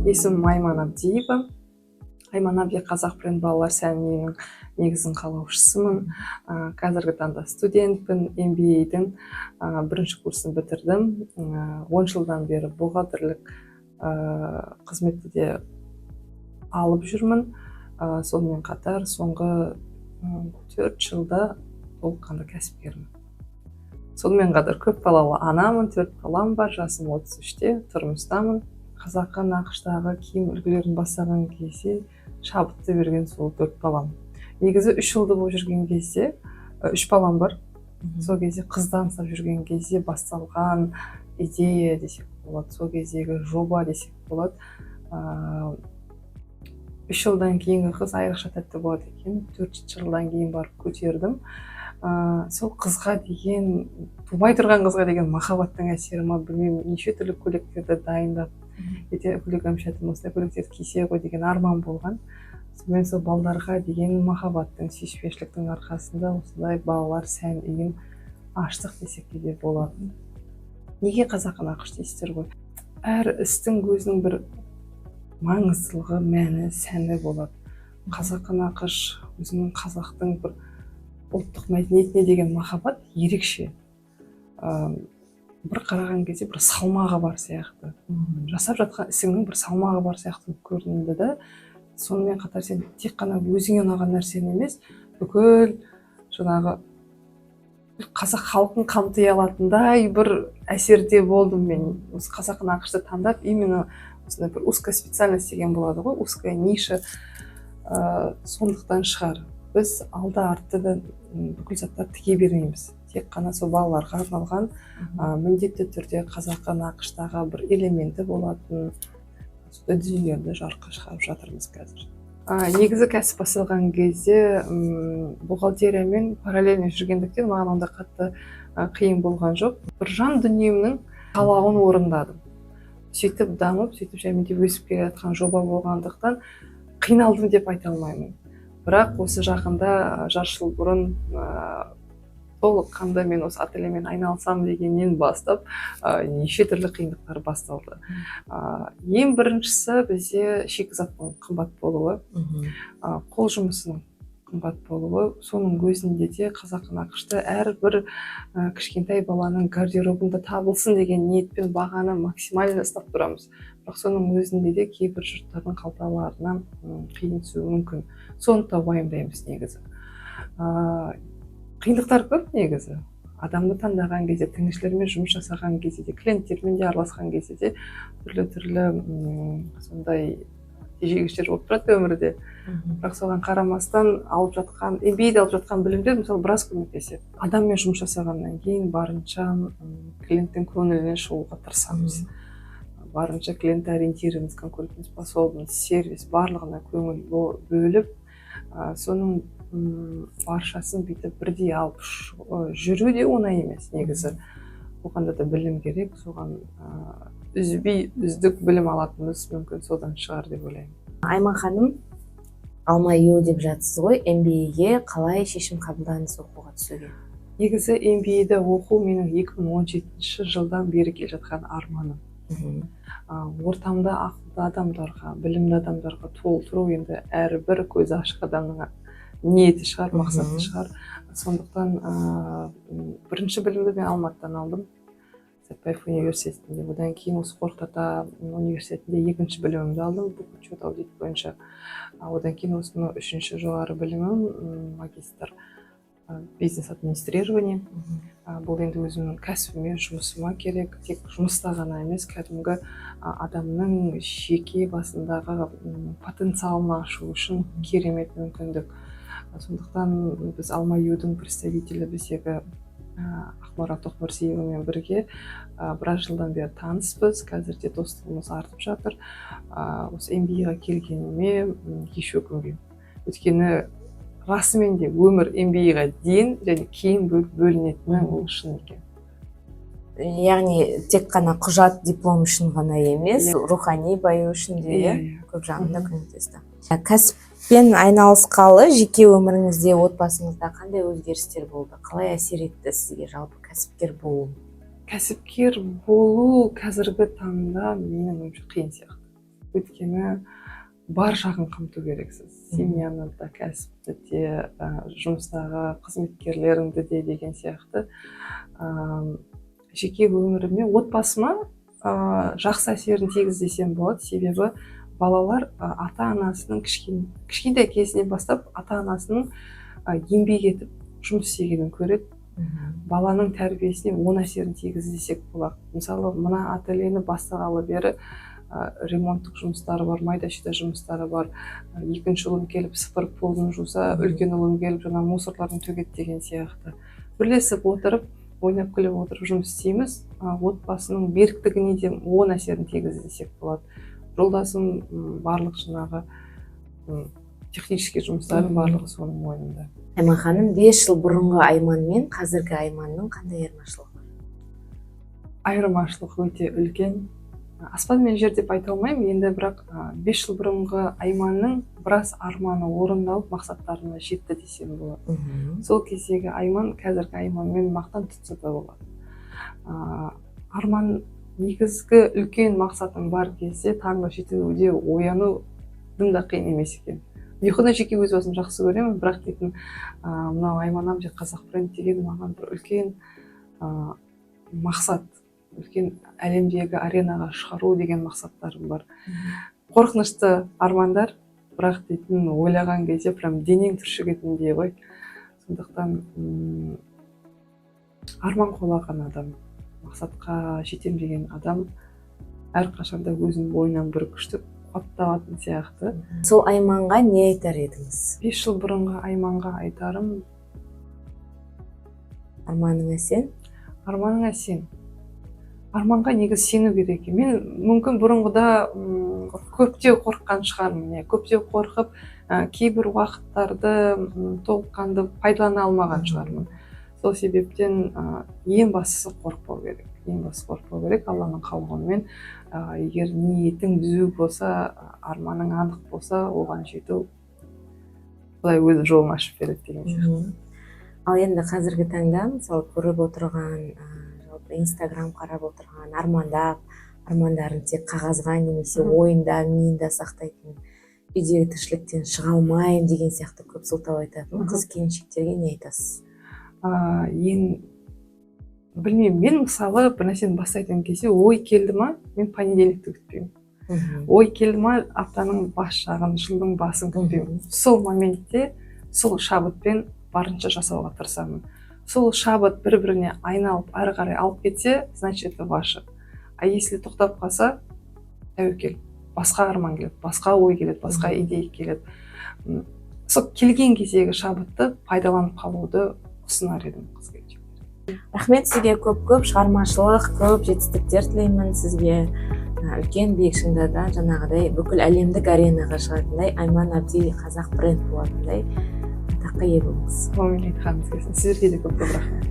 Есімім Айман Абдиева. Айман Абди қазақ бренд балалар сән үйінің негізін қалаушысымын. Қазіргі таңда студентпін, MBA-дің бірінші курсын бітірдім. 10 жылдан бері бухгалтерлік қызметті де алып жүрмін. Сонымен қатар соңғы 4 жылда толыққанды кәсіпкермін. Сонымен қатар көп балалы анамын, төрт балам бар, жасым 33-те, тұрмыстамын. Қазақы нақыштағы киім үлгілерін бастаған кезде шабытты берген сол төрт балам. Негізі 3 жылда болып жүрген кезде, үш балам бар, сол кезде қызды аңсап жүрген кезде басталған идея десек болады, сол кездегі жоба десек болады. 3 жылдан кейінгі қыз айрықша тәтті болады екен. 4 жылдан кейін барып көтердім. Сол қызға деген, тумай тұрған қызға деген махаббаттың әсері ма, білмеймін, неше түрлі көйлектерді дайындап, ертең көйлек кәмшатым осындай көйлектерді кисе ғой деген арман болған. Сонымен сол балдарға деген махаббаттың, сүйіспеншіліктің арқасында осындай балалар сән үйін аштық десек те болады. Неге қазақы нақыш дейсіздер ғой? Әр істің өзінің бір маңыздылығы, мәні, сәні болады. Қазақы нақыш өзінің қазақтың бір ұлттық мәдениетіне деген махаббат ерекше. Бір қараған кезде бір салмағы бар сияқты, жасап жатқан ісіңнің бір салмағы бар сияқты болып көрінді да. Сонымен қатар сен тек қана өзіңе ұнаған нәрсені емес, бүкіл жаңағы қазақ халқын қамти алатындай бір әсерде болдым мен. Осы қазақы нақышты таңдап, именно осындай бір узкая специальность деген болады ғой, узкая ниша, сондықтан шығар, біз алды артты да бүкіл заттарды тіге бермейміз. Тек қана сол балаларға арналған, міндетті түрде қазақы нақыштағы бір элементі болатын сондай дүниелерді жарыққа шығарып жатырмыз қазір. Негізі кәсіп басталған кезде бухгалтериямен параллельно жүргендіктен, маған ондай қатты қиын болған жоқ. Бір жан дүниемнің қалауын орындадым. Сөйтіп дамып, сөйтіп жаймендеп өсіп келе жатқан жоба болғандықтан, қиналдым деп айта алмаймын. Бірақ осы жақында, жарты жыл бұрын, толыққанды мен осы ательемен айналысамын дегеннен бастап, неше түрлі қиындықтар басталды. Ең біріншісі бізде шикізаттың қымбат болуы, қол жұмысының қымбат болуы. Соның өзінде де қазақы нақышты әрбір кішкентай баланың гардеробында табылсын деген ниетпен бағаны максимально ұстап тұрамыз. Бірақ соның өзінде де кейбір жұрттардың қалталарына қиын түсуі мүмкін. Соны да уайымдаймыз негізі. Қиындықтар көп негізі. Адамды таңдаған кезде, тігіншілермен жұмыс жасаған кезде де, клиенттермен де араласқан кезде де түрлі түрлі сондай тежегіштер болып тұрады өмірде. Бірақ соған қарамастан алып жатқан MBA-де алып жатқан білімдер, мысалы, біраз көмектеседі. Адаммен жұмыс жасағаннан кейін барынша клиенттің көңілінен шығуға тырысамыз. Барынша клиент ориентированность, конкурентоспособность, сервис, барлығына көңіл бөліп, соның баршасын бүйтіп бірдей алып жүру де оңай емес негізі. Оған да білім керек. Соған үзбей үздік білім алатынымыз мүмкін содан шығар деп ойлаймын. Айман ханым, AlmaU деп жатсыз ғой, MBA-ге қалай шешім қабылдадыңыз оқуға түсуге? Негізі MBA-де оқу менің 2017 жылдан бері келе жатқан арманым. Ортамда ақылды адамдарға, білімді адамдарға толтыру енді әрбір көзі ашық адамның ниеті шығар, мақсаты шығар. Сондықтан бірінші білімді мен Алматыдан алдым, Сәтбаев университетінде. Одан кейін осы Қорқыт ата университетінде екінші білімімді алдым, бухучет, аудит бойынша. Одан кейін осыны үшінші жоғары білімім, магистр бизнес администрирование. Бұл енді өзімнің кәсібіме, жұмысыма керек. Тек жұмыста ғана емес, кәдімгі адамның жеке басындағы потенциалын ашу үшін керемет мүмкіндік. Сондықтан біз AlmaU-дың представителі біздегі Ақмарал Тоқмұрзиевамен бірге біраз жылдан бері таныспыз, қазір де достығымыз артып жатыр. Осы MBA-ға келгеніме еш өкінбеймін, өйткені расымен де өмір MBA-ға дейін және кейін бөлінетіні ол шын екен. Яғни тек қана құжат, диплом үшін ғана емес, рухани баю үшін де, иә иә, иә көп жағында көмектесті. Кәсіппен айналысқалы жеке өміріңізде, отбасыңызда қандай өзгерістер болды? Қалай әсер етті сізге жалпы кәсіпкер болу? Кәсіпкер болу қазіргі таңда менің ойымша қиын сияқты. Өйткені бар жағын қамту керексіз: семьяны да, кәсіпті де, жұмыстағы қызметкерлеріңді де деген сияқты. Жеке өміріме, отбасыма жақсы әсерін тигізді десем болады, себебі балалар ата анасының кішкентай кезінен бастап ата анасының еңбек етіп жұмыс істегенін көреді. Баланың тәрбиесіне оң әсерін тигізді десек болады. Мысалы, мына ательені бастағалы бері ремонттық жұмыстары бар, майда шүйде жұмыстары бар. Екінші ұлым келіп сыпырып, полын жуса, үлкен ұлым келіп жаңағы мусорларын төгеді деген сияқты. Бірлесіп отырып, ойнап күліп отырып жұмыс істейміз. Отбасының беріктігіне де оң әсерін тигізді десек болады. Жолдасым барлық жаңағы технический жұмыстардың барлығы соның мойнында. Айман ханым, 5 жыл бұрынғы Айман мен қазіргі Айманның қандай айырмашылығы бар? Айырмашылық өте үлкен, аспан мен жер деп айта алмаймын енді, бірақ 5 жыл бұрынғы Айманның біраз арманы орындалып, мақсаттарына жетті десем болады. Сол кездегі Айман қазіргі Айманмен мақтан тұтса да болады. Арман, негізгі үлкен мақсатың бар кезде таңғы 7-де ояну дым да қиын емес екен. Ұйқыны жеке өз басым жақсы көремін, бірақ дейтін мынау Айман Абди Қазақ бренд деген маған бір үлкен мақсат, үлкен әлемдегі аренаға шығару деген мақсаттарым бар. Қорқынышты армандар, бірақ дейтін ойлаған кезде прям денең түршігетіндей ғой. Сондықтан арман қуалаған адам, мақсатқа жетем деген адам әрқашанда өзінің бойынан бір күшті қуат табатын сияқты. Сол Айманға не айтар едіңіз? 5 жыл бұрынғы Айманға айтарым: Арманыңа сен. Арманыңа сен. Арманға негізі сену керек екен. Мен мүмкін бұрынғыда көптеу қорыққан шығармын, иә, көптеу қорқып, кейбір уақыттарды толыққанды пайдалана алмаған шығармын. Сол себептен ең бастысы қорықпау керек, ең бастысы қорықпау керек. Алланың қалауымен, егер ниетің түзу болса, арманың анық болса, оған жету Құдай өзі жолын ашып береді деген сияқты. Ал енді қазіргі таңда, мысалы, көріп отырған, жалпы Инстаграм қарап отырған, армандап, армандарын тек қағазға немесе ойында, миында сақтайтын, үйдегі тіршіліктен шыға алмаймын деген сияқты көп сылтау айтатын қыз келіншектерге не айтасыз? Ең білмеймін, мен, мысалы, бір нәрсені бастайтын кезде ой келді ма, мен понедельникті күтпеймін. Ой келді ма, аптаның бас жағын, жылдың басын күтпеймін. Сол моментте, сол шабытпен барынша жасауға тырысамын. Сол шабыт бір біріне айналып, ары қарай алып кетсе, значит, это ваше. А если тоқтап қалса, тәуекел, басқа арман келеді, басқа ой келеді, басқа идея келеді. Сол келген кездегі шабытты пайдаланып қалуды ұсынар едім қыз келіншектерге. Рахмет сізге көп көп, шығармашылық көп жетістіктер тілеймін сізге. Үлкен биік шыңдардан, жаңағыдай бүкіл әлемдік аренаға шығатындай, Айман Абди Қазақ бренд болатындай атаққа ие болыңыз. Әумин, айтқаныңыз келсін. Сіздерге де көп көп рахмет.